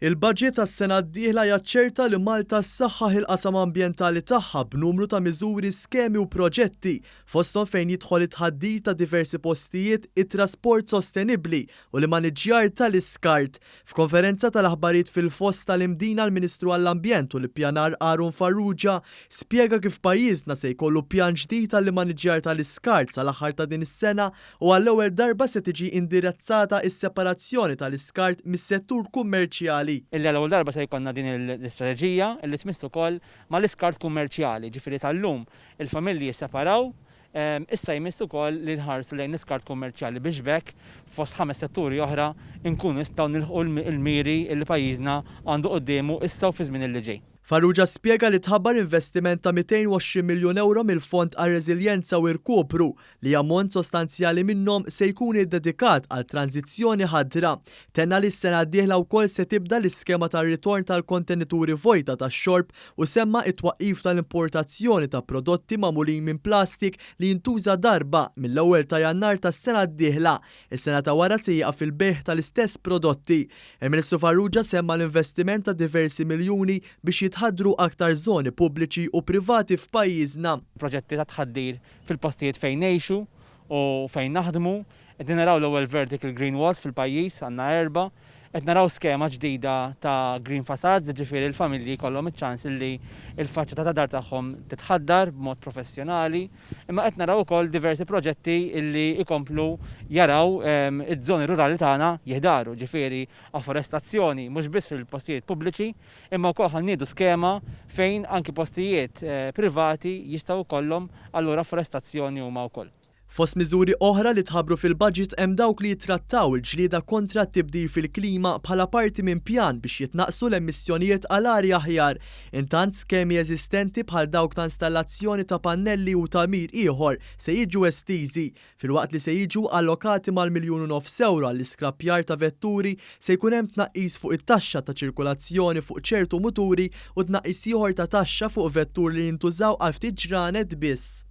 Il-budget għas-sena d-dieħla jaċċerta li Malta ssaħħaħ il-qasam ambjentali tagħha b'numru ta' miżuri, skemi u proġetti, fosthom fejn jidħol it-tħaddir ta' diversi postijiet, it-trasport sostenibbli u l-immaniġġjar tal-iskart. F'konferenza tal-aħbarijiet fil-Foss tal-Imdina l-Ministru għall-Ambjent u l-Ippjanar Aaron Farrugia spjega kif pajjiżna se jkollu pjan ġdid għall-immaniġġjar tal-iskart sal-aħħar ta' din is-sena u għall-ewwel darba se tiġi indirizzata s-separazzjoni tal-iskart mis-settur kummerċjali. Illi għall-ewwel darba se jkollna din l-istrateġija illi tmiss ukoll mal-iskart kummerċjali, ġifieri sal-lum il-familji jisseparaw, issa jmiss ukoll li nħarsu lejn l-iskart kummerċjali biex b'hekk fost ħames setturi oħra nkunu nistgħu nilħqu l-miri li pajjiżna għandu quddiemu issa u fiż-żmien illi ġej. Farrugia spjega li tħabbar investiment ta' 220 miljun ewro mill-Fond għar-Reżiljenza u Irkupru, li ammont sostanzjali minnhom se jkun iddedikat għal tranżizzjoni ħadra. Tenna li s-sena d-dieħla wkoll se tibda l-iskema tar-ritorn tal-kontenituri vojta tax-xorb u semma t-twaqqif tal-importazzjoni ta' prodotti magħmulin minn plastik li jintuża darba mill-ewwel ta' Jannar tas-sena d-dieħla. Is-sena ta' wara se jieqaf il-bejgħ tal-istess prodotti. Il-Ministru Farrugia semma l-investiment ta' diversi miljuni biex jitħaddru aktar żoni pubbliċi u privati f'pajjiżna. Proġetti ta' tħaddir fil-postijiet fejn ngħixu u fejn naħdmu. Qegħdin naraw l-ewwel vertical green walls fil-pajjiż, għandna erbgħa. Qed naraw skema ġdida ta' green facades, jiġifieri l-familji jkollhom iċ-ċans li l-faċċata ta' dar tagħhom titħaddar b'mod professjonali. Imma qed naraw ukoll diversi proġetti li jkomplu jaraw iż-żoni rurali tagħna jihdaru, ġifieri afforestazzjoni mhux biss fil-postijiet pubbliċi, imma wkoll ħa nniedu skema fejn anki postijiet privati jistgħu jkollhom allura afforestazzjoni huma wkoll. Fost miżuri oħra li tħabbru fil-budget hemm dawk li jittrattaw il-ġlieda kontra t-tibdil fil-klima bħala parti minn pjan biex jitnaqqsu l-emissjonijiet għal arja aħjar. Intant skemi eżistenti bħal dawk ta' installazzjoni ta' pannelli u tagħmir ieħor se jiġu estiżi, filwaqt li se jiġu allokati mal-miljun u nofs ewro għall-iskrappjar ta' vetturi, se jkun hemm tnaqqis fuq it-taxxa ta' ċirkulazzjoni fuq ċertu muturi u tnaqqis ieħor ta' taxxa fuq vetturi li jintużaw għal ftit ġranet biss.